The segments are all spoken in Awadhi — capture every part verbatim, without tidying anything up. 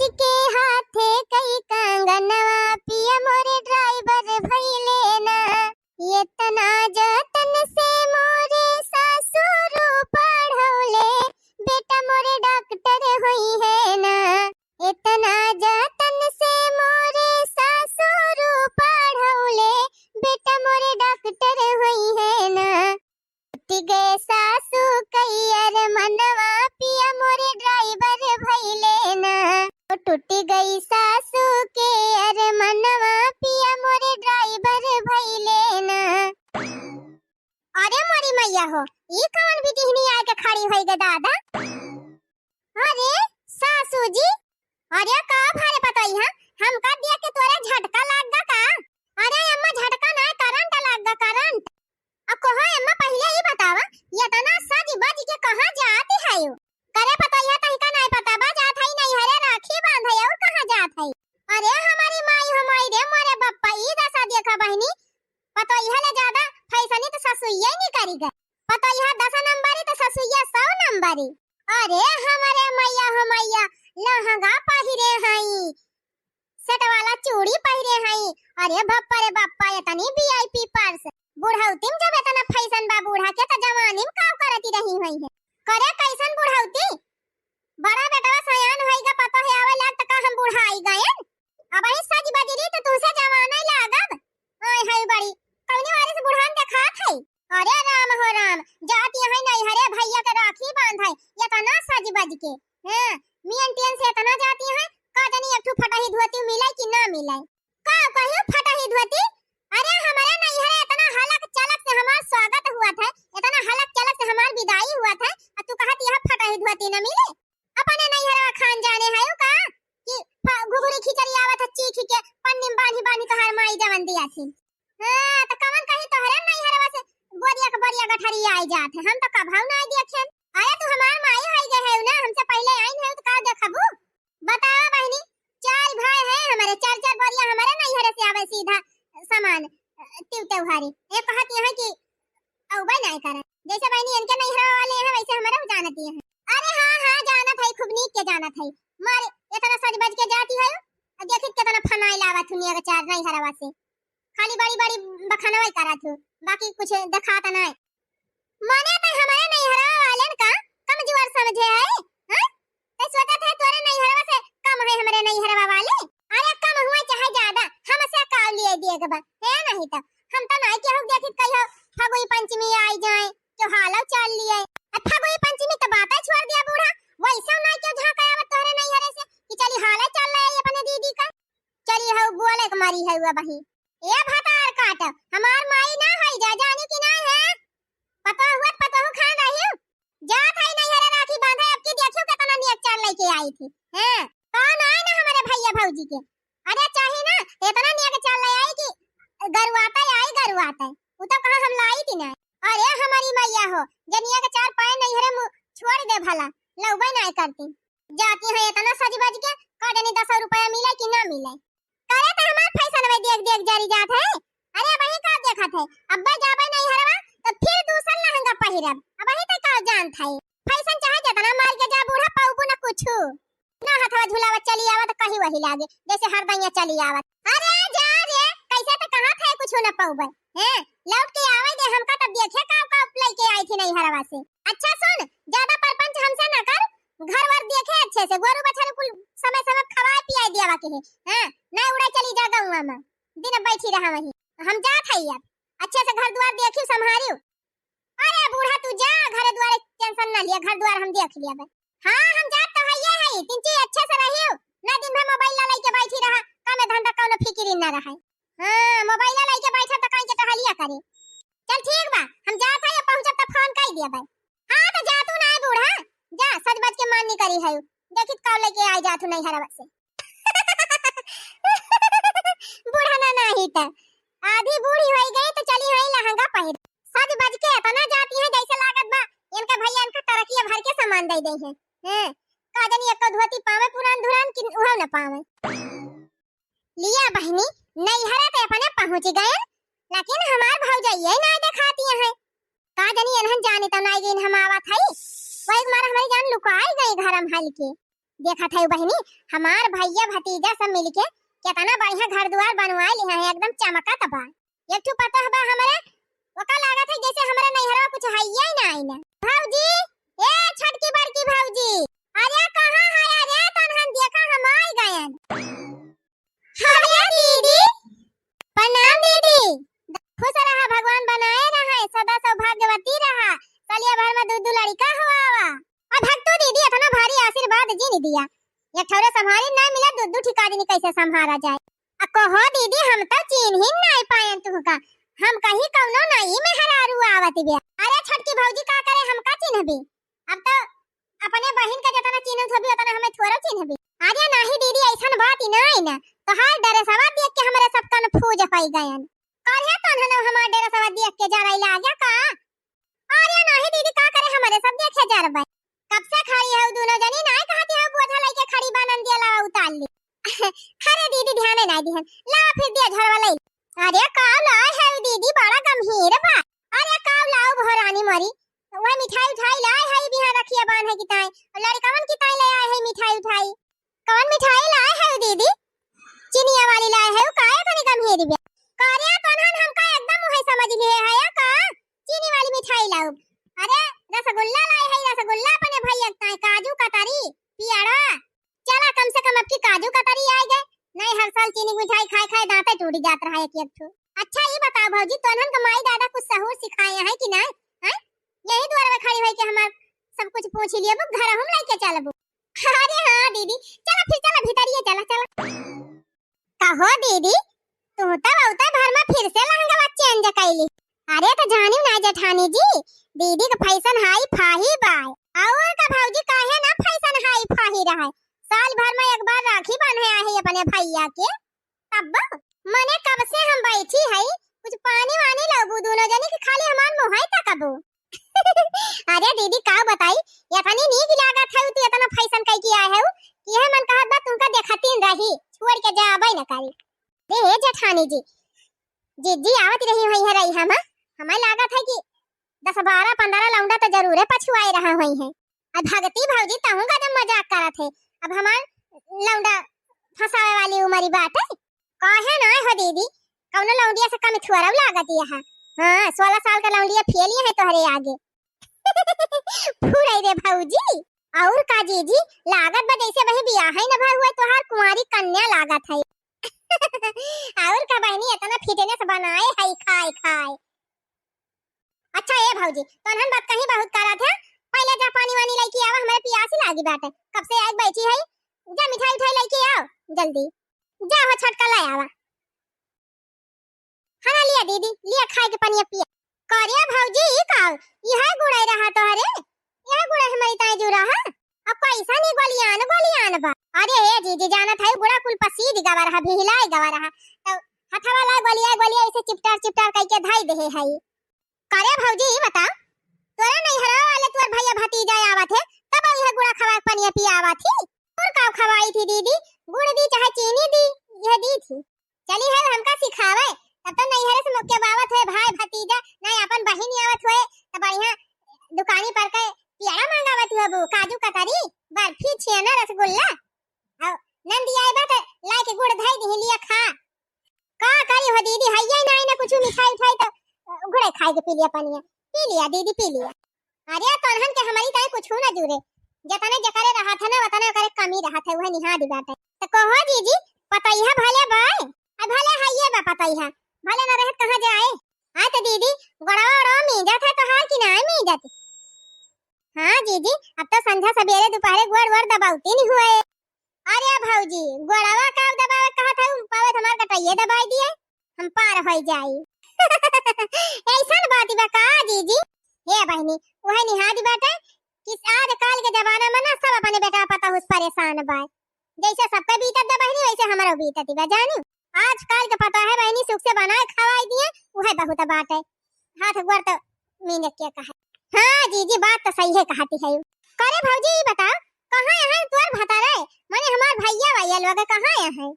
के हाथे कई कंगनवा पिया मोरे ड्राइवर भइले ना। एतना जतन से मोरे सासुरु पढ़ौले, बेटा मोरे डॉक्टर होइहे ना। एतना जतन से मोरे सासुरु पढ़ौले, बेटा मोरे डॉक्टर होइहे ना। टूटि गए सासु कई अरमनवा, पिया मोरे ड्राइवर भइले ना। ओ टूटि गई सासु के अरमनवा, पिया मोरे ड्राइवर भइले ना। अरे मोरी मैया हो, ई कवन बिटिहनी आके खड़ी होई गे दादा? अरे सासू जी, अरे का भरे पतोहिया, हमका देख के तोरे झटका लाग गा का? अरे अम्मा, झटका नाय, करंट लाग गा, करंट। अब कहो अम्मा, पहिले ई बतावा, एतना सज बज के कहाँ जात हयो? करे पतोहिया, तहिका नाय पता बा, जात हई नैहरे राखी बांधे, और कहाँ जात हई? अरे हमारी माई हो माई रे, मोरे बप्पा, ई दशा देखा बहिनी, पतोहिया ले ज्यादा फैसनी तो ससुइये नहीं करी गए। पतोहिया दस नंबरी तो ससुइया सौ नंबरी। अरे हमरे मैया हो मैया, लहंगा पहिरे हई, सेट वाला चूड़ी पहिरे हई। अरे बप्पा रे बप्पा, एतनी VIP पर्स। बुढ़ौती में जब एतना फैशन बा बूढ़ा के, त जवानी में का करती रही हुई है? करे कैसन बुढ़ौती? बड़ा बेटवा सयान होई गा, पतोहे आवे लाग, त का हम बुढ़ाई गयन? अबही सज बज रही त तुहसे जवानई लागब। आय हाय बड़ी, कौने वारे से बुढ़ान देखात है? अरे राम हो राम, जात यहाँ नैहरे भैया के राखी बांधे, एतना सज बज के। हाँ, मियन टियन से एतना जात यहाँ, का जानी एक ठो फटही धोती मिले कि ना मिले। का कहियो फटही धोती? अरे हमरे नैहरे एतना हलक चलक से हमार स्वागत हुआ था, एतना हलक चलक से हमार विदाई हुआ था, आ तू कहत यहाँ फटही धोती न मिले? अपने नैहरवा खान जाने है का कि फ-, घुघुरी खिचड़ी आवत है चीख के पन्नी में बांधी बांधी तोहार माई जवन दिया थी। हाँ, त कवन कहीं तोहरे नैहरवा से बोरिया के बोरिया गठरी आई जात है, हम तो कभऊ ना देखेन। अरे तू हमार माई होई गए है ना, हमसे पहिले आइन है त का देखबू? बतावा बहिनी, चार भाई है हमारे, चार चार बोरिया हमारे नैहरे से आवे सीधा सामान, अ, तिव त्योहारी। ये कहत यहाँ कि अउबे नाय करे। जैसे बहिनी इनके नैहरा वाले हैं, वैसे हमारे जानती हैं। अरे हाँ, हाँ, जानत है, खूब नीक के जानत है। मारे इतना सज बज के जाती है, आ देखित कितना फनाइल आवत हुनिया के चार नैहरवा से। खाली बड़ी बड़ी बखानवा ही करत हूँ, बाकी कुछ देखात नाय। मने तो हमारे नैहरवा वालन का कमजोर समझे है, हाँ? ते सोचत है तोरे नैहरवा से कम है हमरे नैहरवा वाले? अरे कम हुआ चाहे ज्यादा, हमसे का लिए दिए के बा, है नहीं तो। हम तो नाई केहू देखित कहियो फगुई पंचमी आई जाए, तो हालव चाल लिए। अब फगुई पंचमी तो बातें छोड़ दिया बूढ़ा, वैसे नाई केहू झांका आवत तोहरे नैहरे से कि चली हालव चाल ले आई अपने दीदी का। चली हऊ गोले के मारी है हुआ बही। ए भतार काट, हमार माई ना है जा, जानी कि ना है? पतोह हुआ त पतोह खान रही। जात है नैहरे राखी बांधे, अब की देखियो कितना नियत चाल लेके आई थी। हैं? कौन आए ना हमारे भैया भौजी के? अरे चाही ना, इतना नियत चाल ले आई कि गरुआते आई, गरुआते। उ तो कहा हम लाई थी ना। अरे हमारी मैया हो, जनिया के चार पाए नैहरे मु-, छोड़ दे भला, लौबे ना करती। जाती है इतना सज बज के, का जानी दस रुपया मिले कि ना मिले। करे त हमार फैशन में देख देख जरी जात है। अरे अबही का देखत है, अब्बे जाबे नैहरवा त फिर दूसर लहंगा पहिरब। अबही त का जानत है, फैशन चाहे जितना मार के जा बूढ़ा, पाउबू न कुछु। ना हथवा झुलावत चली आवत कही वही लागे जैसे हरदैया चली आवत। अरे जा रे, कैसे त कहा थे कुछु न पाउबे। हैं, लौट के आवे दे हमका, तब देखे का का लइके आई थी नैहरवा से। अच्छा सुन, ज्यादा परपंच हमसे ना कर, घर वर देखे अच्छे से, गोरू बछरू कुल समय समय खवाए पियाए दियावा के है। हाँ, ना उड़ा चली जा गौवा में, दिन बैठी रहा वहीं। हम जात है अब, अच्छे से घर दुआर देखियो संभारियो। अरे बूढ़ा तू जा, घर दुआरे टेंशन ना लिया, घर दुआर हम देख लिया बे। हाँ हम जात तो हइये है, तिनची अच्छे से रहियो, ना दिन भर मोबाइल ला लइके बैठी रहा, काम धंधा कौनो फिकिर ना रहे। हाँ मोबाइल ला लइके बैठा तो कहीं के टहलिया करे। चल ठीक बा, हम जात है, पहुँचब तो फोन कर दिया बे। हाँ तो जा तू ना बूढ़ा, जा सज बज के मान नहीं करी है, देखित कब लेके आई जात हूँ नैहरवा से। बूढ़ा ना नाही त आधी बूढ़ी होई गई तो चली है लहंगा पहिर। सज बज के इतना जाती है जैसे लागत बा इनके भैया इनका टरकिया भर के सामान दे दे है। हैं? का जानी एक तो धोती पावे पुरान धुरान कि उहो न पावे। लिया बहिनी, नैहरे ते अपने पहुँच गए, लेकिन हमार भौजाइये ना देखाती है। का जानी इन्हन जाने तो ना गई हम आवत है, वही मारा हमारी जान लुकाई गई घर में हल के। देखत है बहिनी, हमार भैया भतीजा सब मिलके केतना बढ़िया घर दुआर बनवाए लिहे हैं, एकदम चमकत बा। एक ठो पतोह बा हमरे, ओका लागत है जैसे हमरे नैहरवा कुछ हइये नाई ना। भौजी, ए छोटकी बड़की भौजी, अरे कहाँ है? अरे तनहन देखा हम आई गयन। अरे दीदी, प्रणाम दीदी। खुश रहा, भगवान बनाए रहे, सदा सौभाग्यवती रहा, सलिया भर में दू दू लड़का हुआ। अब भक्तू दीदी इतना भारी आशीर्वाद जिन दिया, एक ठौरे संभारी ना मिला, दू दू ठिका दिन कैसे संभारा जाए। आ कहो दीदी, हम तो चीन्ह ही नाई पायन तुहका, हम कहीं कौनो नई मेहरारू आवत बिया। अरे छोटकी भौजी का करे, हमका चिन्हबी? अब तो अपने बहिन का जतना चिन्हत होबी उतना हमें थोड़ा चिन्हबी। अरे नाही दीदी, ऐसन बात ही नाई ना, तोहार ड्रेसवा देख के हमरे सब कन्फ्यूज हो गयन। करे तोहन हमार ड्रेसवा देख के जराई लागे का? अरे नाही दीदी, का करे हमरे सब देखे जरबे। कब से खड़ी है दोनों जनी, नाई कहती है बोझा लेके खड़ी बा, नंदिया लावा उतार ली। अरे दीदी ध्यान नाई दिहन, लावा फिर दिया झरवा ले। अरे का लाए है दीदी, बड़ा गंभीर बा। अरे का लाओ भरानी मोरी, वह मिठाई उठाई लाए है बिहान रखिया बांध है कि ताई, लड़कवन की ताई ले आए है मिठाई उठाई। कवन मिठाई लाए है दीदी? चिनिया वाली लाए है, काहे तनी गंभीर बे? करे तोहन हमका एकदम उहे समझ लिए है का? चीनी वाली मिठाई लाओ। अरे रसगुल्ला लाए है, रसगुल्ला अपने भैया के ताई, काजू कतरी, पियड़ा। चला कम से कम अब की काजू कतरी आए गए, नहीं हर साल चीनी मिठाई खाए खाए दांते टूट जात रहा एक एक ठो। अच्छा ये बताओ भौजी, तोहन का माई दादा कुछ सहूर सिखाए हैं कि नहीं? हैं? यही द्वार में खड़ी होई के हमार सब कुछ पूछ लिया, वो घर हम लेके चलबू। अरे हाँ दीदी, चला फिर, चला भीतरिए चला, चला। कहो दीदी, तू तो बहुते भर में फिर से लहंगवा चेंज कैली। अरे तो जानी ना जेठानी जी, दीदी के फैशन हाई फाही बाय। और का भौजी, काहे ना फैशन हाई फाही रहे, साल भर में एक बार राखी बांधे आहे अपने भैया के। तब मने कब से हम बैठी है, कुछ पानी वानी लबू दोनों जनी के, खाली हमार मुँह है तकबू। अरे दीदी का बताई, इतनी नीक लागत है, तू इतना फैशन कई के आए है, यह मन कहत बा तुमका देखतीन रही, छोड़ के जाबे न करी। रे हे जेठानी जी, जीजी आवत रही हुई है रही हम, हमें लागत है कि दस बारह पन्द्रह लौंडा तो जरूरे पछुआए रहा हुई है। अब भगती भौजी तहूँ का जब मजाक करत है, अब हमार लौंडा फंसावे वाली उमरी बाटे। काहे ना हो दीदी, कौनो लौंडिया से कम थोड़ा लागत यह। हाँ, सोलह साल का लौंडिया फेल ही है तोहरे आगे। फुरई रे भौजी, और का जीजी, लागत बा जैसे वही बियाह है न भा हुआ, तोहार कुंवारी कन्या लागत है। और का बहनी, इतना फिटनेस बनाए है खाए खाए। अच्छा ए भौजी, तोहन बात कहीं बहुत करत है, पहले जा पानी वानी लेके आवा, हमारे पियास लागी बाटे, कब से आए बैठी है, जा मिठाई उठाई लेके आओ जल्दी, जा हो छोटका ले आवा। हाँ ना लिया दीदी, लिया खाए के पनिया पिया। करे भौजी, ई का, यह गुड़ाई रहा तोहरे, यह गुड़ाई हमारी ताई जू रहा। अब कैसन ही गोलियान गोलियान बा। अरे हे जीजी, जानत है गुड़ा कुल पसीद गवा रहा, भिहिलाई गवा रहा, तो हथवा ला गोलिया गोलिया ऐसे चिपटार चिपटार कई के धाई देहे है। करे भौजी, ई बता, तोरा नैहरवा वाले तोर भैया भतीजा आवत है, तब यह गुड़ा खवा के पनिया पियावत ही। और का खवाई थी दीदी? गुड़ दी चाहे चीनी दी, यह दी थी। चली है हमका सिखावे, तब तो नैहरे से मुक्के बावत हुए भाई भतीजा, नहीं अपन बहिन आवत हुए, तो बढ़िया दुकानी पर के पियड़ा मंगावत हुए बू, काजू कतरी, बर्फी, छेना, रसगुल्ला, और नंदी आए बा तो लाए के गुड़ धई दिही, लिया खा। का करी हो दीदी, हइये नाई ना कुछ मिठाई उठाई तो गुड़े खाए के पी लिया पनिया। पी लिया दीदी, पी लिया। अरे तोहन के हमारी ताई कुछ ना जुरे, जतने जकरे रहा था ना वतने ओकरे कमी रहा था, वह निहा दी बाटे। तो कहो जीजी, पतैहा भले बाय, आ भले हइये बा पतैहा, भले ना रहत कहाँ जाए। हाँ तो दीदी, गोड़वा ओड़वा मीजत है तोहार कि ना मीजत? हाँ जीजी, अब तो संझा सबेरे दोपहरे गोड़ वोड़ दबावती नहीं हुए। अरे भौजी, गोड़वा का दबावे कहत है, पावे तो हमार कटैये दबाई दिए, हम पार होई जाई। ऐसन बात बा का जीजी? हे बहिनी, वह निहादी बाटे कि आजकल के जमाना में ना सब अपने बेटा पतोह से परेशान बा। जैसे सबके बीतत बा बहिनी, वैसे हमरो बीतत बा, जानी। आजकल के पतोह है बहिनी, सुख से बनाए खवाई दिए, वह बहुत बाटे। हाथ गोड़ तो मीन के कहा। हाँ जीजी, बात तो सही है कहती है। करे भौजी, ई बताओ, कहाँ यहाँ तोर भतारे, माने हमार भैया वैया लोग कहाँ यहाँ है?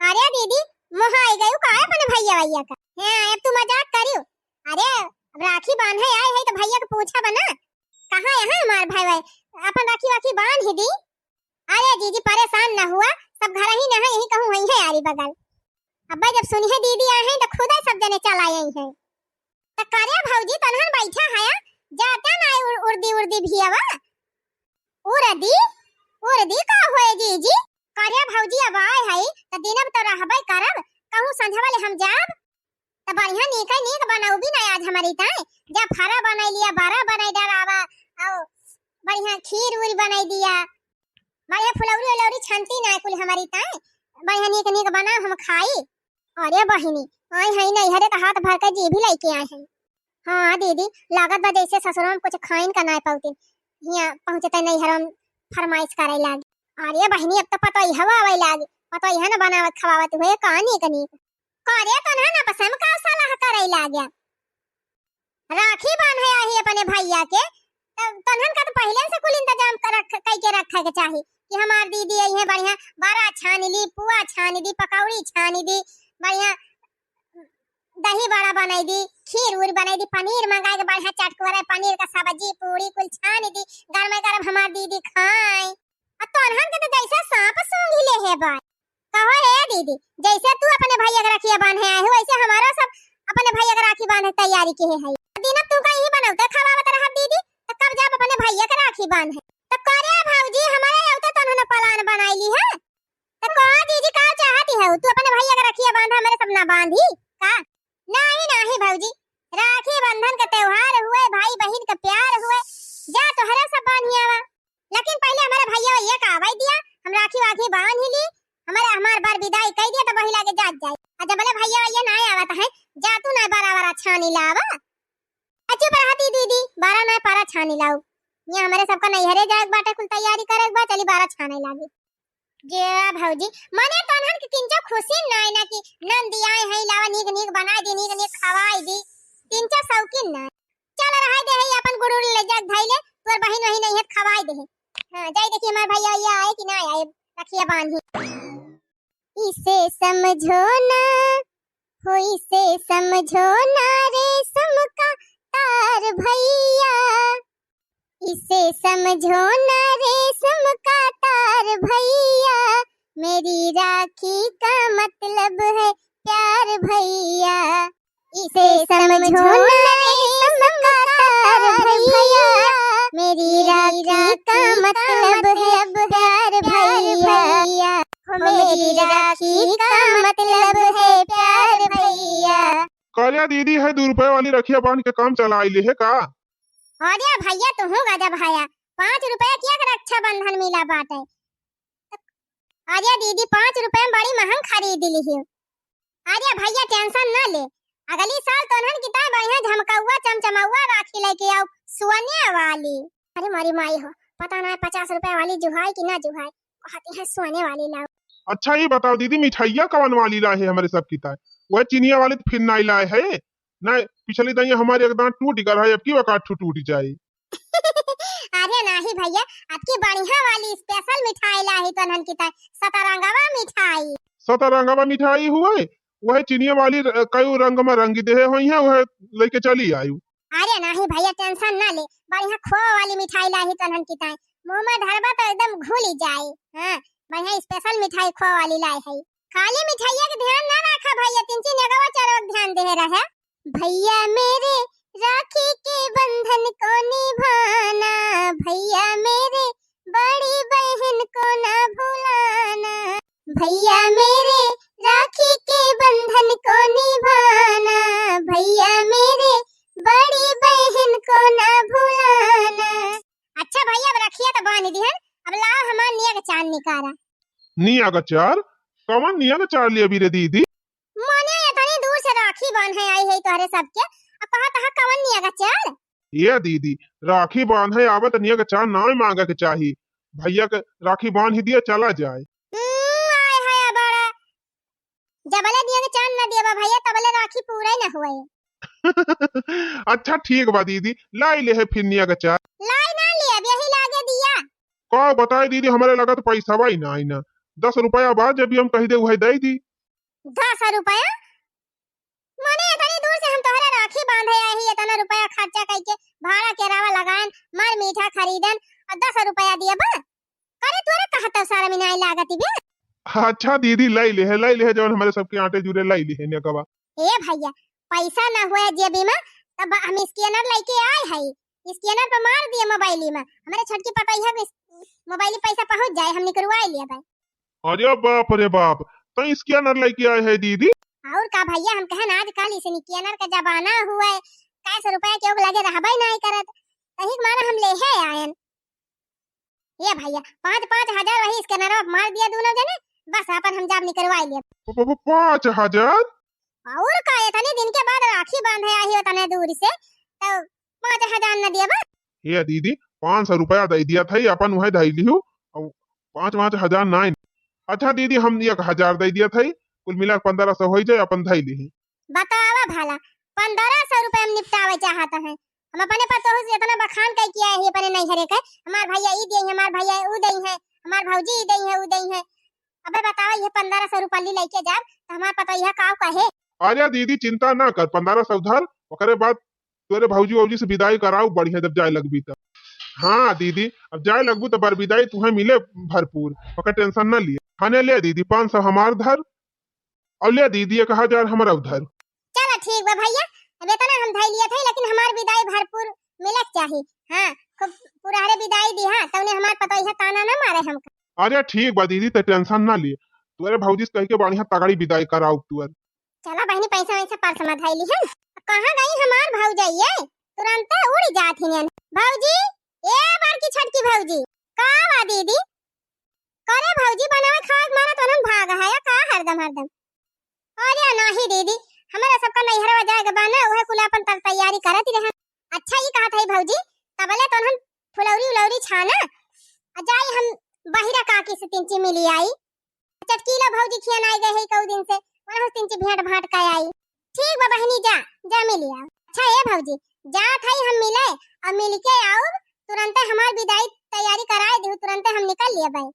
अरे दीदी, मोहाई गयू का अपन भैया वैया का? हाँ, अब तू मजाक करियो। अरे, अब राखी बांधे आए है तो भैया के पूछा बना, कहाँ यहाँ हमार भाई भाई? अपन राखी वाखी बांध ही दी। अरे जीजी, परेशान न हुआ, सब घर ही न है, यही कहूँ हुई है आरी बगल। अब्बे जब सुनी है दीदी आए हैं, तो खुदे सब जने चला आई हैं। तो करे भौजी, तनहन बैठा है, जाता ना उड़-, उर्दी, उर्दी भी आवा। उर्दी, उर्दी का होए जीजी? करे भौजी, अब आए है, तो दिन अब तो रहबे करब, कहूँ संझा वाले हम जाब, तो बढ़िया नीक नीक बनौबी ना आज हमारी ताई। जा फरा बनाई लिया, बरा बनाई डरावा, और बढ़िया खीर उर बनाई दिया, बढ़िया फुलौरी उलौरी छनती ना कुल हमारी ताई, बढ़िया नीक नीक बनाओ हम खाई। अरे बहिनी, आई है नैहरे का हाथ भर के जी भी लेके आए हैं। हाँ दीदी, लागत बा जैसे ससुरवा में कुछ खाइन का ना पौतीन, हियाँ पहुँचते नैहर में फरमाइश करे लागी। अरे बहिनी, अब तो पतोहिया आवे लागी, पतोहिया न बनावत खवावत हुए का नीक नीक। करे तनहन आपस में का सलाह करे लाग्या। राखी बांधे आही अपने भैया के, तब तनहन का तो पहिले से कुल इंतजाम कर रख, कई के रखे के चाही कि हमार दीदी आई है, बढ़िया बरा छान ली, पुआ छान दी, पकौड़ी छान दी, बढ़िया दही बड़ा बनाई दी, खीर उर बनाई दी, पनीर मंगाई के बढ़िया चटकुरा पनीर का सब्जी पूरी कुल छान दी, गरम गरम हमार दीदी खाए। आ तोहन के तो जैसे सांप सूंघ ले है बा। कहो रे दीदी, जैसे तू अपने भैया के रखिया बांधे आए हो, वैसे हमारा सब अपने भैया के राखी बांधे तैयारी किहे है। दिन अब तू का यही बनौते खवावत रहब दीदी, तो कब जाब अपने भैया के राखी बांधे? तो करे भौजी, हमारे औते तोहन प्लान बनाई ली है। तो कहो दीदी, का चाहती है तू अपने भैया के रखिया बांधा, हमारे सब ना बांधी का? नहीं नहीं भौजी, राखी बंधन का त्योहार हुए, भाई बहिन का प्यार हुए, जा तोहरा सब बांधिया बा। लेकिन पहिले हमारे भैया ये का आवाई दिया, हम राखी वाखी बांध ही ली, हमारे, हमार बर विदाई कई दिया, तब वही लागे जात जाए। और जब बोले भैया भैया ना आवत है, जा तू ना बरा बरा छानी लावा। आ चुप रहती दीदी, बरा ना परा छानी लाऊ। ये हमारे सबका नैहरे जाए के बाटे, कुल तैयारी करे के बा, चली बरा छाने लागी। जे भौजी, मने तोहन के किंचो खुशी नाय ना कि नंदी आए हैं, लावा नीक नीक बनाई दी, नीक नीक खवाई दी, किंचो शौकीन नाय। चल रहाई दे है, अपन गुड़ उड़ ले जा धई ले, तोर बहिन वही नहीं है, खवाई दे है। हाँ, जाई देखी हमार भैया ये आए कि ना आए, रखिया बांधी। इसे समझो ना, हो इसे समझो ना रेशम का तार भैया, इसे समझो ना रेशम का तार भैया, मेरी राखी का मतलब है प्यार भैया। इसे समझो ना रेशम का तार भैया, मेरी राखी का मतलब है प्यार भैया। हो मेरी राखी का मतलब है प्यार भैया। कालिया दीदी है दू रुपया वाली रखिया बांध के काम चला ले है का? अरे भैया, तुहू गजब हया, पाँच रुपया किया के रक्षाबंधन मिला बाटे। अरे दीदी, पाँच रुपया में बड़ी महंग खरीद लिही। अरे भैया, tension ना ले, अगली साल तोहन की ताई बढ़िया झमकौआ चमचमौआ राखी लेके आओ, सोने वाली। अरे मोरी माई हो, पता ना पचास रुपया वाली जुहाई कि ना जुहाई, कहती है सोने वाली लाओ। अच्छा ये बताओ दीदी, मिठाइया कवन वाली लाए है हमारे सब की ताई? वह चिनिया वाली तो फिर नाई लाए है ना, पिछली दाई हमारे एक दांत टूट गया है, अब की वकात टूट जाए। अरे नाही भैया, अबकी बढ़िया वाली special मिठाई लाही तोहन की ताई, सतरंगवा मिठाई। सतरंगवा मिठाई हुए, वह चिनिया वाली र-, कई रंग में रंगी देहे होई है, वह लेके चली आयु। अरे नाही भैया, tension ना ले, बढ़िया खोआ वाली मिठाई लाही तोहन की ताई, मुंह में धरबा तो एकदम घुली जाए। हाँ, बढ़िया special मिठाई खोआ वाली लाए है। खाली मिठाइया के ध्यान ना रखा भैया, तिनची नेगवा चरवा के ध्यान दे रहे। भैया मेरे राखी के बंधन को निभाना, भैया मेरे बड़ी बहन को ना भुलाना। भैया मेरे राखी के बंधन को निभाना, भैया मेरे बड़ी बहन को ना भुलाना। अच्छा भैया, अब रखिया तो बांध दिहन, अब लाओ हमार निया के चार निकारा। निया के चार? कवन निया के चार लिया भी रे दीदी? मने इतनी दूर से राखी बांधे आई है तोहरे सबके, अब कहा तहा कवन निया के चार? ये दीदी, राखी बांधे आवे त निया के चार नाय मांगे के चाही। भैया के राखी बांध ही दिया, चला जाए। हम्म, आय है बड़ा। जबले निया के चार न दिया बा भैया, तबले राखी पूरा ही न हुए। अच्छा ठीक बा दीदी, लाई ले है फिर निया के चार। लाई ना ले, अब यही लागे दिया। का बताए दीदी, हमारे लगा तो पैसा बा ही ना, आई ना। दस रुपया बा, जब भी हम कही दे, वही दे दी। दस रुपया? मने इतनी दूर से हम तोहरे राखी बांधे आई ही, इतना रुपया खर्चा करके भाड़ा किराया लगाएन, मर मीठा खरीदन और दस रुपया दिए बा? करे तोरे कहत मिनाई लागत बे। अच्छा दीदी, लाई ले है, लाई ले है, जवन हमरे सबके आटे जुरे लाई ले है नेकवा। ए भैया, पैसा ना हुए जेबी में, तब हम scanner लेके आए है, scanner पे मार दिए मोबाइल में, हमरे छोटकी पतोहिया के मोबाइल पैसा पहुँच जाए, हम निकलवाए लिए भाई। अरे बाप रे बाप, तो scanner लेके आए है दीदी? और का भैया, हम कहन आजकल इस scanner का जमाना हुआ है, कैसे रुपया केहू के लगे रहबे नहीं करत, तही के मारे हम ले है आयन। ए भैया, पाँच पाँच हजार वही scanner में मार दिया दोनों जने, बस अपन हम जाब निकलवाए लिए। प-, प-, प-, पाँच हजार? और का, इतने दिन के बाद राखी बांधे आई हो तने दूर से, तो पाँच हजार न देबा? ए दीदी, पाँच सौ रुपया दे दिया था, अपन वही धई लिहू, और पाँच पाँच हजार नाइन। अच्छा दीदी, हम एक हजार दे दिया था, कुल मिला के पन्द्रह सौ हो जाए, अपन धई लिही। बतावा भला, पन्द्रह सौ रुपया में निपटावे चाहत है। हम अपने पतोहू से इतना बखान कई किया है अपने नैहरे के, हमार भैया ई देई है, हमार भैया ऊ देई है, हमार भौजी ई देई है, ऊ देई है। अबे बतावा, ये पन्द्रह सौ रुपया लेके जाब, तो हमार पतोहिया का कहे? अरे दीदी, चिंता ना कर, पन्द्रह सौ धर, ओकरे बाद तोरे भौजी वौजी से विदाई कराऊ बढ़िया, जब जाए लगबी तब। हाँ दीदी, अब जाए लगबू तो बर विदाई तुहे मिले भरपूर, ओकर tension ना लिए। हने ले दीदी, पाँच सौ हमार धर, और ले दीदी, एक हजार हमरा उधर। चला ठीक बा भैया, अब इतना हम धई लिया थे, लेकिन हमार विदाई भरपूर मिलक चाही। हाँ, खूब पुरहरे विदाई दिहा, तौने हमार पतोहिया ताना ना मारे हमका। अरे ठीक बा दीदी, ते tension ना लिए, तोरे भौजी से कह के बढ़िया तगड़ी विदाई कराऊ तुअर। चला बहिनी, पैसा वैसा पर्स में धई लिहन। कहाँ गई हमार भौजाई? तुरंते उड़ जात हियन। भौजी, ए बड़की छोटकी भौजी, का बा दीदी? करे भौजी, बनावे खावे के मारा तोहन भाग है का हरदम हरदम? अरे नाही दीदी, हमारा सबका नैहरवा जाए के बा ना, उहे कुल अपन तर तैयारी करत ही रहन। अच्छा, ई कहत है भौजी, तबले तोहन फुलौरी उलौरी छाना, आ जाई हम बहिरा काकी से तिनची मिली आई। चटकीला भौजी खियान आई गए है कऊ दिन से, वनहु से तिनची भेंट भांट का आई। ठीक बा बहिनी, जा, जा मिली आओ। अच्छा ए भौजी, जात हई हम मिले, और मिल के आउब, तुरंते हमार विदाई तैयारी कराए दिहु, तुरंते हम निकल लिए बाई।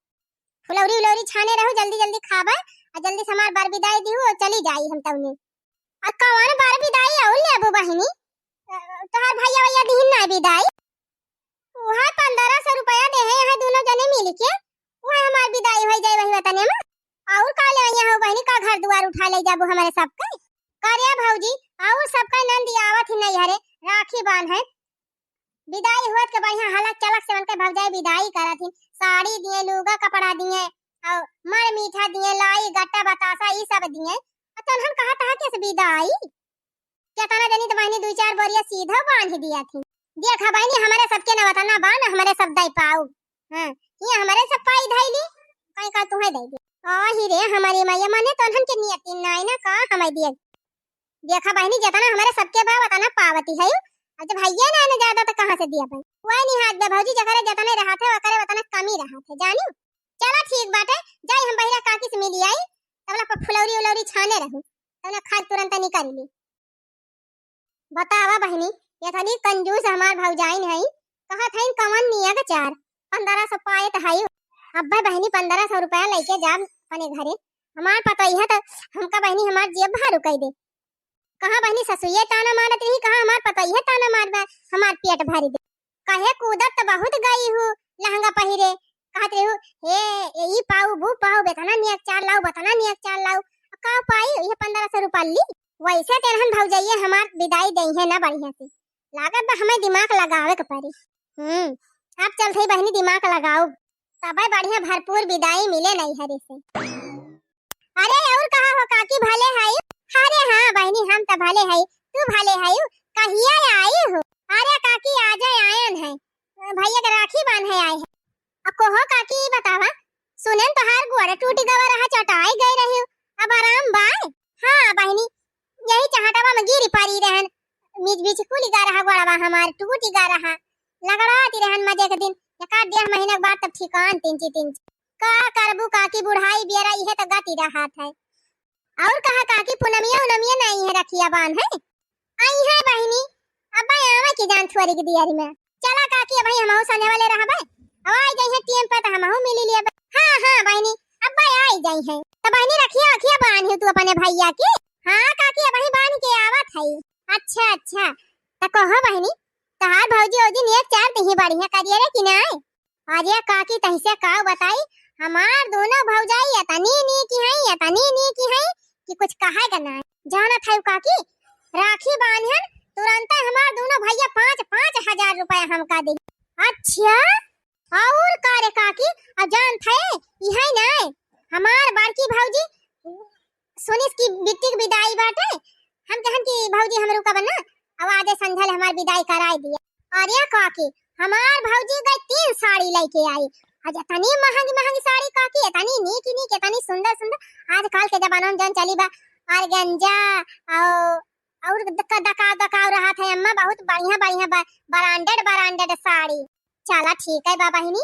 फुलौरी उलौरी छाने रहू, जल्दी जल्दी खाबे, और जल्दी से हमार बर विदाई दिहु, और चली जाई हम तौने। और कौन बर विदाई और लेबू बहिनी? अ, तोहार भैया वैया दिहिन ना विदाई? उहे पन्द्रह सौ रुपया देहे, यहाँ दोनों जने मिल के, उहे हमार विदाई होई जाए वही वतने में। और का ले यहाँ हो बहिनी, का घर दुआर उठा ले जाबू हमारे सबके? करे भौजी, और सबका नंद आवत ही नैहरे, राखी बांधे, विदाई होत के बढ़िया हलक चलक से उनके भौजाई विदाई करत ही, साड़ी दिए, लूगा कपड़ा दिए, और मर मीठा दिए, लाई गट्टा बतासा ई सब दिए। अच्छा, उन्हन कहा था कि विदाई केतना जनी तो बहिनी दुई चार बोरिया सीधा बांध दिया थी। देखा बहिनी, हमरे सबके न वतना बा, न हमरे सब दई पाऊ। हाँ, ये हमरे सब पाई धैली, कहीं का तुहे दे दे। आही रे, हमारी मैया, मने तो उन्हन के नियति नाई ना का हमें दिए। देखा बहिनी, जितना हमरे सबके बा, वतना पावती है। अब जब हइये ना, ना ज्यादा, तो कहाँ से दिया भाई? वही नहीं हाथ बे भौजी, जकरे जितने रहा थे, वकरे वतना कमी रहा थे, जानी? चला ठीक बाटे, जाई हम बहिरा काकी से मिली आई, तबला पर फुलौरी उलौरी छाने रहू, तबला खाद तुरंत निकाल ली। बतावा बहिनी, ये थोड़ी कंजूस हमार भौजाइन है, कहत हईन कवन नियक चार, पन्द्रह सौ पाए त हई। अब्बे बहिनी, पन्द्रह सौ रुपया लेके जा अपने घरे, हमार पतोहिया त हमका बहिनी हमार जेब भारू कई दे। कहाँ बहिनी ससुइये ताना मारत रही, कहाँ हमार पतोहिया ताना मारबे, हमार पेट भरी दे। कहे कूदत त बहुत गई हूँ लहंगा पहिरे, कहत रही हूँ, "हे, ए, ई पाऊ, बू पाऊ, बेतना नियक चार लाऊ, बतना नियक चार लाऊ।" का पाई, ये पन्द्रह सौ रुपया ली। वैसे तेरहन भौजाइये हमार विदाई दई है ना बढ़िया से। लागत बा हमें दिमाग लगावे के पड़ी। हम्म, अब चलत हई बहिनी दिमाग लगाऊ, तबे बढ़िया भरपूर विदाई मिले नैहरे से। अरे और कहा हो काकी, भले हई? अरे हाँ बहिनी, हम त भले हई, तू भले हई? कहिया आई हो? अरे काकी, आजे आयन है, भैया के राखी बांधे आए है। अब कहो काकी, ई बतावा, सुनेन तोहार गोड़ टूट गवा रहा, चटाई गई रही, अब आराम बा? हाँ बहिनी, यही चहटवा में गिरी पड़ी रहन, मीज बीच कुली गा रहा गोड़वा हमार, टूटी गा रहा, लगड़ाती रहन मजे के दिन, एक आध डेढ़ महीना के बाद तब ठिकान तिनची तिनची। का करबू काकी, बुढ़ाई बेरा इहे तो गति रहत है। और कहा काकी, पुनमिया उनमिया नहीं है रखिया बांध है? आई है बहिनी, अब आवे की जान थोड़ी के दियारी में। चला काकी, अब हमहू संझा वाले रहबे, अब आई जाई है टीएम पे तो हमहू मिली लेबे। हाँ, हाँ बहिनी, अब आई जाई है। तो बहिनी रखिया, रखिया बांध तू अपने भैया की। हाँ काकी, अब ही बांध के आवत है। अच्छा, अच्छा, तो कहो बहिनी, तोहार भौजी ओजी नियत चार दिही बढ़िया करिए रे कि नाय? अरे काकी, तहिसे का बताई, हमार दोनों भौजाई एतनी नीक हैं, एतनी नीक हैं कि कुछ कहे के नाहीं। जानत है काकी, राखी बान्हन तुरंते हमार दोनों भैया पाँच पाँच हजार रुपया हमका दे। अच्छा, और का रे काकी, आ जानत है, इहे नाहीं, हमार बड़की भौजी सुनिस कि बिट्टी के विदाई बाटे, हम कहन कि भौजी हमरो का बना, अब आजे संझा ले हमार विदाई कराई दिया। अरे काकी, हमार भौजी गई तीन साड़ी लइके आई। आज एतनी महंगी महंगी साड़ी काकी, एतनी नीक नीक, एतनी सुंदर सुंदर। आजकल के जमाना में जौन चली बा, ऑर्गेंजा, और, और दका-, दकाव दकाव रहत है अम्मा, बहुत बढ़िया बढ़िया बा-, branded branded साड़ी। चला ठीक है बा बहिनी,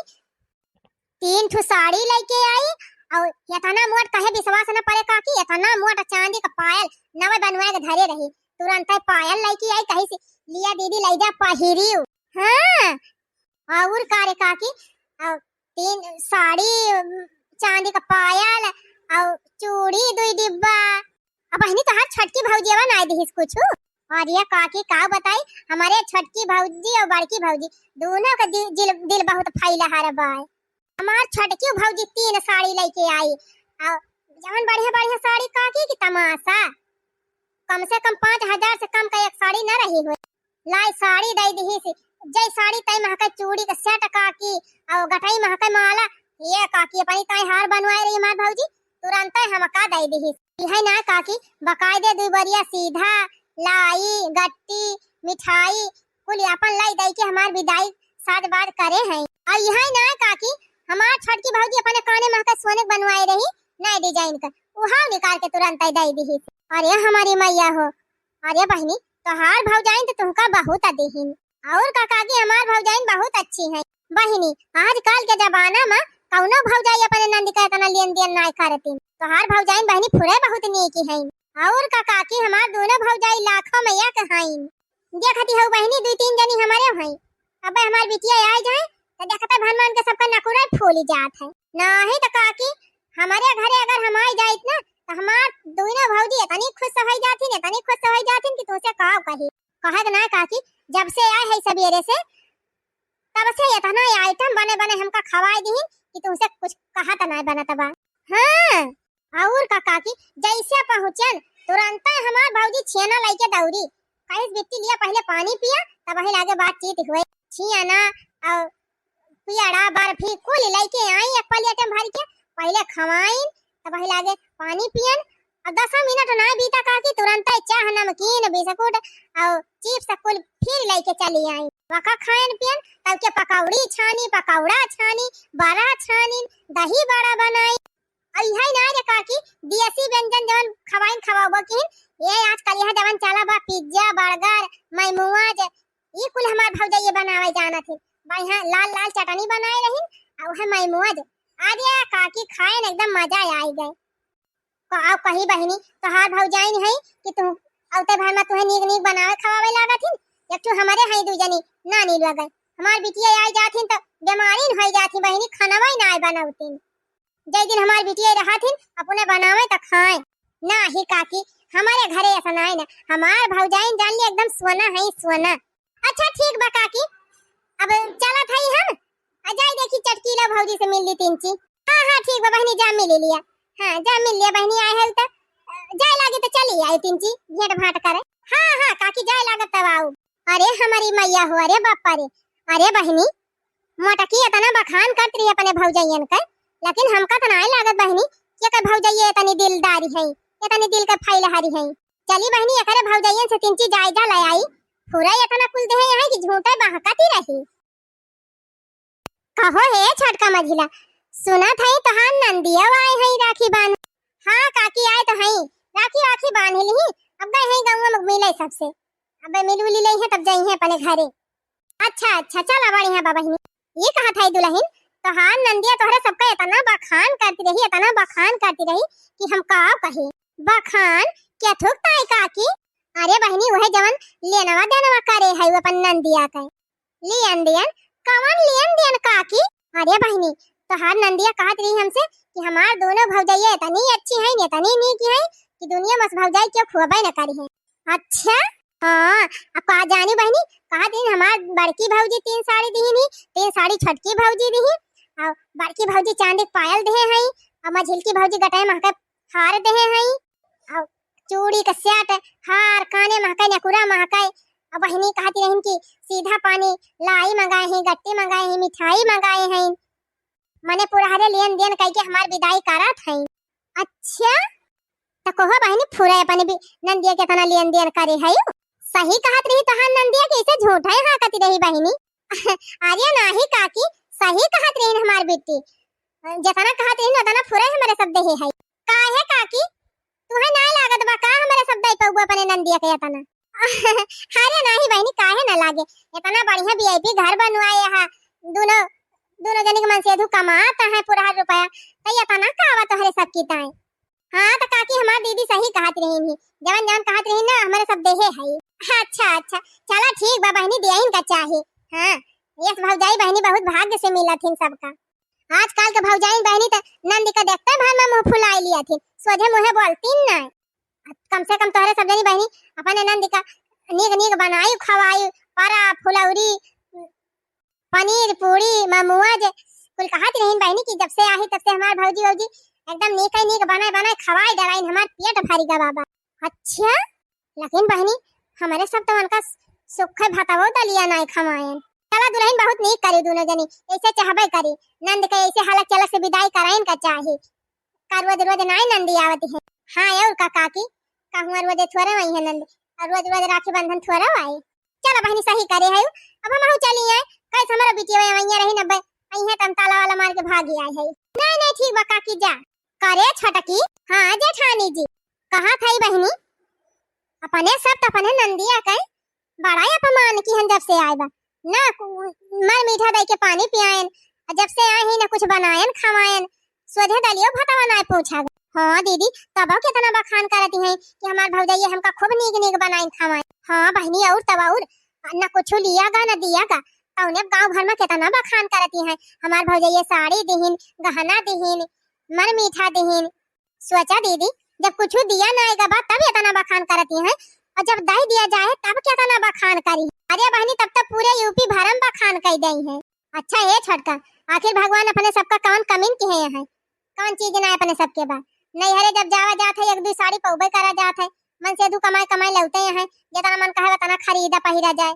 तीन ठो साड़ी लइके आई, और एतना मोट, कहे विश्वास न परे काकी, एतना मोट चांदी का पायल नवे बनवाए के धरे रही, तुरंते पायल लइके आई, कही से लिया दीदी लइ जा पहिरियो। हाँ, और का रे काकी, और तीन साड़ी, चांदी का पायल, और चूड़ी दुई डिब्बा, अब बहिनी तोहार छोटकी भौजियवा नाई दिहिस कुछु। अरे काकी का बताई, हमारे छोटकी भौजी और बड़की भौजी दोनों का दि-, दिल, दिल बहुत फैला हर बाय। हमार छोटकी भौजी तीन साड़ी लइके आई, और जवन बढ़िया बढ़िया साड़ी काकी की तमाशा, कम से कम पाँच हजार से कम का एक साड़ी न रही हुई। लाई साड़ी दई दिहिस, जय साड़ी तय महके चूड़ी के set काकी, और गटई महके माला। ये काकी अपनी ताई हार बनवाए रही हमार भौजी, तुरंते हमका दई दिहिस। इहे ना काकी, बकायदे दुई बोरिया सीधा, लाई, गट्टी, मिठाई, कुल आपन लाई दई के हमार विदाई साज बाज करे हैं। और इहे ना काकी, हमार छोटकी भौजी अपने काने महके सोने के बनवाए रही, नए design का, उहाव निकाल के तुरंते दई दिहिस। अरे हमारी मैया हो, अरे बहिनी, तोहार भौजाइन तो तुहका बहुत दिहिन। और का काकी, हमार भौजाइन बहुत अच्छी हैं। बहिनी, आजकल के जमाना में कौनो भौजाई अपने नंद का इतना लेन देन नाय करतीन। तोहार भौजाइन बहिनी फुरे बहुत नीक हैं। और का काकी, हमार दोनों भौजाई लाखों में एक हैं। देखती हो बहिनी, दुई तीन जनी हमारे हैं। अब हमार बिटिया आ जाए तो देखते भनमान के सबका नकुरा फूली जात है। नाही तो काकी, हमारे घरे अगर हम आई जाइत ना, तो हमार दोनों भौजी इतनी खुश हो जाथिन, इतनी खुश हो जाथिन कि तुमसे का कही। कहे के ना काकी, जब से आए है सवेरे से, तब से इतना item बने बने हमका खवाए दीन कि तुमसे कुछ कहत ना बनत बा। हाँ, और का काकी, जैसे पहुँचन, तुरंते हमार भौजी छेना लइके दौड़ी। कहिस, "बिट्टी लिया, पहले पानी पिया, तब वही लागे बातचीत हुए।" छेना और पियड़ा, बर्फी कुल लइके आई एक plate में भर के, पहले खवाइन, तब वही लागे पानी पियन। अब दस मिनट ना बीता काकी, तुरंते चाह, नमकीन, बिस्कुट और chips कुल फिर लइके चली आई। वका खाइन पियन, तब के पकौड़ी छानी, पकौड़ा छानी, बड़ा छानी, दही बड़ा बनाई। और इहे ना रे काकी, देसी व्यंजन जवन खवाइन खवाबो किन, ये आजकल यह जवन चला बा, pizza, burger, मोमोज, ई कुल हमार भौजाई बनावे जानत हिन। बढ़िया लाल लाल चटनी बनाए रहिन, और उहे मोमोज। अरे काकी, खाए न एकदम मजा आई गए। क-, आओ कही बहिनी, तोहार भौजाइन है कि तू औते भर में तुहे नीक नीक बनावे खवावे लागत हिन। एक ठो हमारे हैं दू जनी नानी लोग, हमार बिटिया आई जात हिन तो बीमारी न हो जात हिन बहिनी, खानवा ही ना बनौतीन। जय दिन हमार बिटिया रहत हिन, अपने बनावे त खाए। नाही काकी, हमारे घरे ऐसा नाही ना, हमार भौजाइन जान ली एकदम सोना है, सोना। अच्छा ठीक बा काकी, अब चलत हई हम, आ जाई देखी चटकीला भौजी से मिल ली तिनची। हाँ हाँ ठीक बा बहिनी, जा मिल लिया। हाँ जा मिल लिया बहिनी, आए है तो जाए लागे तो चली आई तिनची, भेंट भांट करे। हाँ हाँ काकी जाए लागत तब आऊ। अरे हमारी मैया हो, अरे बापा रे, अरे बहिनी, मोटकी इतना बखान करत रही अपने भौजैयन के, लेकिन हमका तो नाय लागत बहिनी कि एकर भौजैया इतनी दिलदारी है, इतनी दिल के फैलहारी है। चली बहिनी, एकरे भौजैयन से तिनची जायजा ले आई, फुरा इतना कुल देहे हैं कि झूठे बहकती रही। कहो हे छोटका मझिला, सुनत है तोहार नंदिया आए हैं राखी बांध। हाँ काकी आए तो हैं, राखी वाखी बांध ली, अब गए हैं गाँव में मिले सबसे, अब मिल उली ले हैं तब जाई हैं अपने घरे। अच्छा अच्छा, चला बढ़िया बा बहिनी। ये कहत है दुलहिन, तोहार नंदिया तोहरे सबका इतना बखान करती रही, इतना बखान करती रही कि हम का कही। बखान? क्या थूक ताई काकी? अरे बहिनी, वह जवन लेनवा देनवा करे है वो अपन नंदिया के। लेन देन? कवन लेन देन काकी? अरे बहिनी, तोहार नंदिया कहत रही हमसे कि हमार दोनों भौजैया इतनी अच्छी हैं, इतनी नीक हैं कि दुनिया में से भौजाई क्यों खुआबे न करी है। अच्छा? हाँ, अब का जानी बहिनी, कहा दिन हमार बड़की भौजी तीन साड़ी दिहिन ही, तीन साड़ी छोटकी भौजी दिहिन, अउ बड़की भौजी चांदी के पायल देहे हई, अउ मझिलकी भौजी गटई महके हार देहे हई, अउ चूड़ी के सेट, हार, काने महके, नेकुरा महके। अउ बहिनी कहत रहिन कि सीधा पानी लाई मंगाए हई, गट्टी मंगाए हई, मिठाई मंगाए हई। मने पुरहरे लेन देन कइके हमार बिदाई करत हई। अच्छा, त कहो बहिनी, फुरे अपने भी नंदिया केतना लेन देन करे हई। सही कहत रही तोहार नंदिया, कि ऐसे झूठा ही हाँकत रही बहिनी। अरे नाही काकी, सही कहत रही हमार बिट्टी, जेतना कहत रही ओतना फुरे हमरे सब देहे हई। काहे काकी, तुहे नाय लागत बा का हमरे सब दे पउबू अपने नंदिया के एतना? अरे नाही बहिनी, काहे ना लागे, एतना बढ़िया VIP घर बनवाए हा, दुनो, दुनो जनी के मनसेधू कमात है पुरहर रुपया, त एतना का बा तोहरे सब की ताई? हाँ, त काकी हमार दीदी सही कहत रहिन ही, जवन जवन कहत रहिन ना, हमरे सब देहे हई। अच्छा, अच्छा, चला ठीक बा बहिनी, दियाइन का चाही। हाँ, यस भौजाई बहिनी बहुत भाग्य से मिलत हिन सबका। आजकल के भौजाइन बहिनी त नंदी का देखते भर में मुँह फुलाई लिया थी, सोझे मुँहे बोलतीन ना। कम से कम तोहरे सब जनी बहिनी अपने नंदी का नीक नीक बनाई खवाई, परा, फुलौरी, पनीर, पूड़ी, ममुआ जे कुल कहत रहिन बहिनी कि जब से आही तब से हमार भौजी वौजी एकदम नीक ही नीक बनाए बनाए खवाई डराइन, हमार पेट भरी गा बाबा। अच्छा, लेकिन बहिनी हमरे सब तो उनका सुखे भतवो दलिया नाय खवाएन। चला दुलहिन बहुत नीक करी दुनो जनी, ऐसे चाहबे करी, नंद के ऐसे हलक चलक से बिदाई कराइन का चाही। का रोज रोज नाय नंदी आवत है। हाँ और का काकी, कहूँ रोज थोड़े आई है नंद, और रोज रोज राखी बंधन थोड़े आई। चला बहिनी सही करे है, अब हमहू चली आए, कैसे हमारा बिटिया वैया रही न बे, आई है त हम ताला वाला मार के भागी आए है। नहीं नहीं ठीक बा काकी जा। करे छोटकी, हाँ जेठानी जी। कहा थई बहिनी, अपने सब त अपने नंदिया के बड़ा ही अपमान की हन जब से आए बा ना, कु-, मर मीठा दई के पानी पियाएन, और जब से आए ही ना कुछ बनाएन खवाएन, सोझे दलियो भतवा नाय पूछा। हाँ दीदी, तबो केतना बखान करती हैं कि हमार भौजाई हमका खूब नीक नीक बनाइन खवाएन। हाँ बहिनी, और तब और, न कुछ लिया गा न दिया गा, तौने गाँव भर में केतना बखान करती हैं, हमार भौजाई साड़ी दिहिन, गहना दिहिन, मर मीठा दिहिन। सोचा दीदी, जब कुछ दिया नाय गा बा तब एतना बखान करती हैं, और जब दई दिया जाए तब केतना बखान करी। अरे बहिनी, तब तो पूरे UP भरम बखान कई दई हैं। अच्छा हे छोटका, आखिर भगवान अपने सबका कौन कमीन किहे हैं? कौन चीज ना अपने सबके बा? नैहरे जब जावा जात है, एक दुई साड़ी पउबे करा जात है, मनसेधू कमाए कमाए लौटे हैं, जेतना मन कहे ओतना खरीदा पहिरा जाए।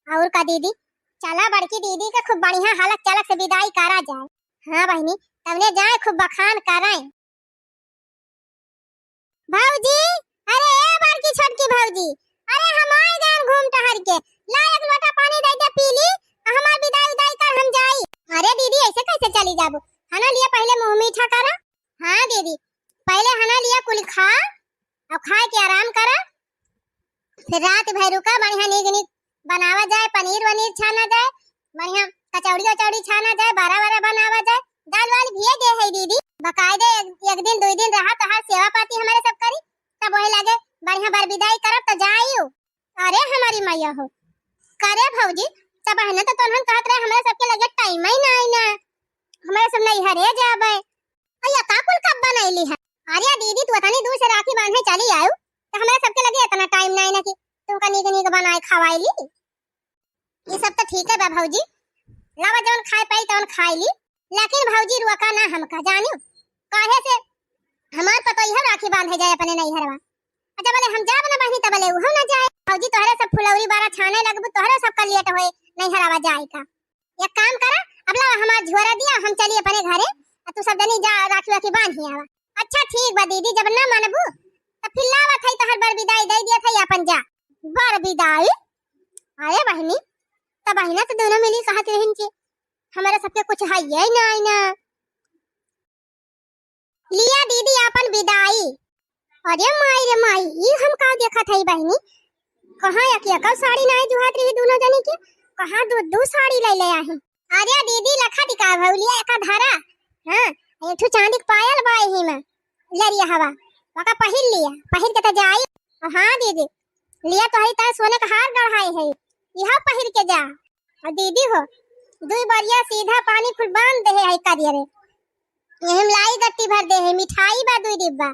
और का दीदी, चला बड़की दीदी के खूब बढ़िया हलक चलक से बिदाई करा जाए। हाँ बहिनी, तवने जाए खूब बखान कराए। भौजी, अरे ए बड़की छोटकी भौजी, अरे हम आए गए घूम टहर के, ला एक लोटा पानी दे दे पी ली, आ हमार बिदाई उदाई कर हम जाई। अरे दीदी ऐसे कैसे चली जाबू? हना लिया पहले मुँह मीठा करा। हाँ दीदी, पहले हना लिया कुल खा, और खाए के आराम करा, फिर रात भर रुका, बढ़िया नीक नीक बनावा जाए, पनीर वनीर छाना जाए, बढ़िया कचौड़ी वचौड़ी छाना जाए, बरा वरा बनावा जाए, दाल वाल भी दे है दीदी, बकायदे एक, एक दिन दुई दिन रहा, तोहार सेवा पाती हमारे सब करी, तब वही लगे बढ़िया बरबिदाई करब तो जाइयो। अरे हमारी मैया हो, करे भौजी, सब है ना तो तोहन कहत रहे, हमारे सबके लगे टाइम ही ना आई ना, हमारे सब नैहरे जाबे। अइया का कुल कब बनैली है? अरे दीदी, तू इतनी दूर से राखी बांधे चली आयु, तो हमारे सबके लगे इतना टाइम ना आई ना कि तुमका नीक नीक बनाए खवाई ली। ये सब तो ठीक है बा भौजी, लावा जौन खाए पाई तौन खाई ली, लेकिन भौजी रोका ना हमका, जानियो, काहे से हमार पतोहिया राखी बांधे जाए अपने नैहरवा। अच्छा बोले हम जाब ना बहिनी, तब बोले उहो ना जाए। भौजी तोहरे सब फुलौरी बारा छाने लगबू, तोहरे सब का लेट होए नैहरवा जाए का। एक काम करा, अब लावा हमार झोरा दिया, हम चली अपने घरे, आ तू सब जनी जा राखी वाखी बांधी आवा। अच्छा ठीक बा दीदी, जब ना मानबू तो फिर लावा थई तोहर बरबिदाई दे दिया थई, अपन जा। बरबिदाई? अरे बहिनी, तब बहिना तो दोनों मिली कहत रहिन कि हमारे सबके कुछ है ये ना, ना। लिया दीदी आपन बिदाई। अरे माई रे माई, ई हम का देखत हई बहिनी? कहाँ एक एकल साड़ी नाई जुहात रही दोनों जनी के, कहाँ दू दू साड़ी ले ले आहे। अरे दीदी लखा दिका भऊ, लिया एका धरा। हाँ, एक ठो चांदी के पायल बा एही में, लरिया हवा, ओका पहिर लिया, पहिर के त जाई। हाँ दीदी, लिया तोहरी तरह सोने का हार गढ़ाई है, यह पहिर के जा। और दीदी हो, दुई बरिया सीधा पानी फुल बांध दे है करिया रे। यही में लाई गट्टी भर दे है, मिठाई बा दुई डिब्बा।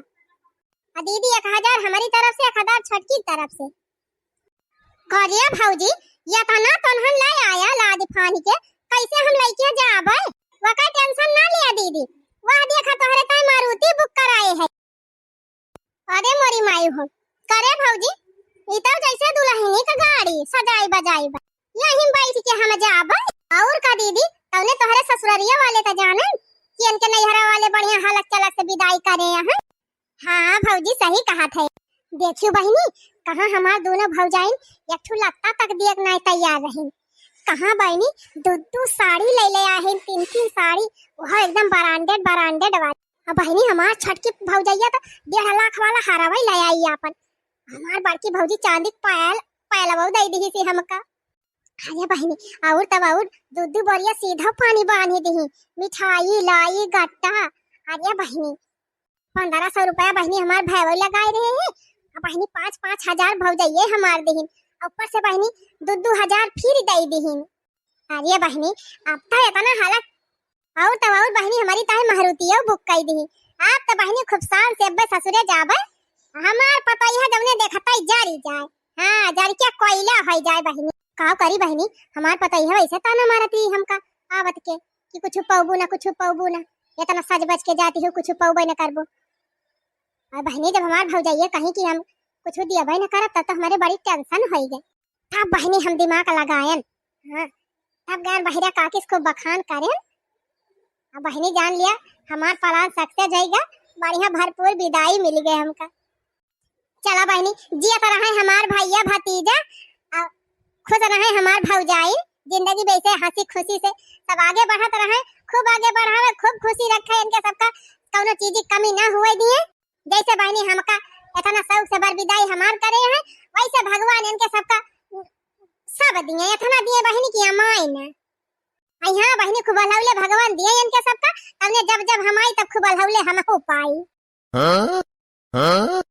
और दीदी एक हजार हमारी तरफ से, एक हजार छोटकी तरफ से। करिया भौजी, ये तना तोहन ले आया लाद फान के, कैसे हम लेके जाबे? पका टेंशन ना लिया दीदी, वह देखा तोहरे ताई मारुति बुक कराए है। अरे मोरी माई हो, करे भौजी, ई तो जैसे दुल्हनी का गाड़ी सजाई बजाई बा, यहीं बैठ के हम जाबे। और का दीदी, तौने तोहरे ससुररिया वाले तो जाने कि इनके नैहरा वाले बढ़िया हलक चलक से विदाई करे हैं। हाँ भौजी, सही कहत है। देखियो बहिनी, कहाँ हमार दोनों भौजाइन एक ठो लत्ता तक दिए के नाय तैयार रही। कहाँ बहिनी, दो दो साड़ी ले ले आहिन, तीन तीन साड़ी, वह एकदम ब्रांडेड ब्रांडेड वाली। अब बहिनी, हमार छटकी भौजैया तो डेढ़ लाख वाला हरवई ले आई आपन। हमार बड़की भौजी चांदी के पायल, पायलवा दे दिही सी हमका। अरे बहिनी, और तब और दो दो बोरिया सीधा पानी बांधी दिही, मिठाई लाई गट्टा। अरे बहिनी, पन्द्रह सौ रुपया बहिनी हमार भैया लगाए रहे हैं, अब बहिनी पाँच पाँच हजार भौजैये हमार दिहिन, ऊपर से बहिनी दो दो हजार फिर दे दिहिन। अरे बहिनी, अब तो इतना हालत, और तो और बहिनी हमारी ताहे मारुतियो बुक कर दिही। आप तो बहिनी खूब शान से अब्बे ससुरे जाबे, हमार पतोहिया जौने देखता ही जरी जाए, हाँ, जर के कोयला हो जाए बहिनी। का करी बहिनी, हमार पतोहिया वैसे ताना मारत रही हमका आवत के कि कुछ पौबू ना, कुछ पौबू ना, इतना सज बज के जाती हो, कुछ पौबे न करबो। और बहिनी, जब हमार भौजैया कहीं कि हम कुछ दियबे न करब, तब तो हमारे बड़ी टेंशन होई गई। तब बहिनी हम दिमाग लगायन, हाँ, तब गयन बहिरा काकी से खूब बखान करेन। अब बहिनी जान लिया, हमार प्लान सक्सेस होइगा, बढ़िया भरपूर विदाई मिल गए हमका। चला बहिनी, जियत रहे हमार भैया भतीजा, आ खुश रहे हमार भौजाई, जिंदगी में ऐसे हंसी खुशी से सब आगे बढ़त रहे, खूब आगे बढ़ावे, खूब खुशी रखे इनके सबका, कौनो चीज की कमी ना हुए दिए। जैसे बहिनी हमका इतना शौक से बर विदाई हमार करे हैं, वैसे भगवान इनके सबका सब दिए, इतना दिए बहिनी की अमाई ने। आई हाँ बहिनी, खूब अलहौले भगवान दिए इनके सबका, तब ने जब जब हम आई तब खूब अलहौले हम हो पाई। हाँ? हाँ?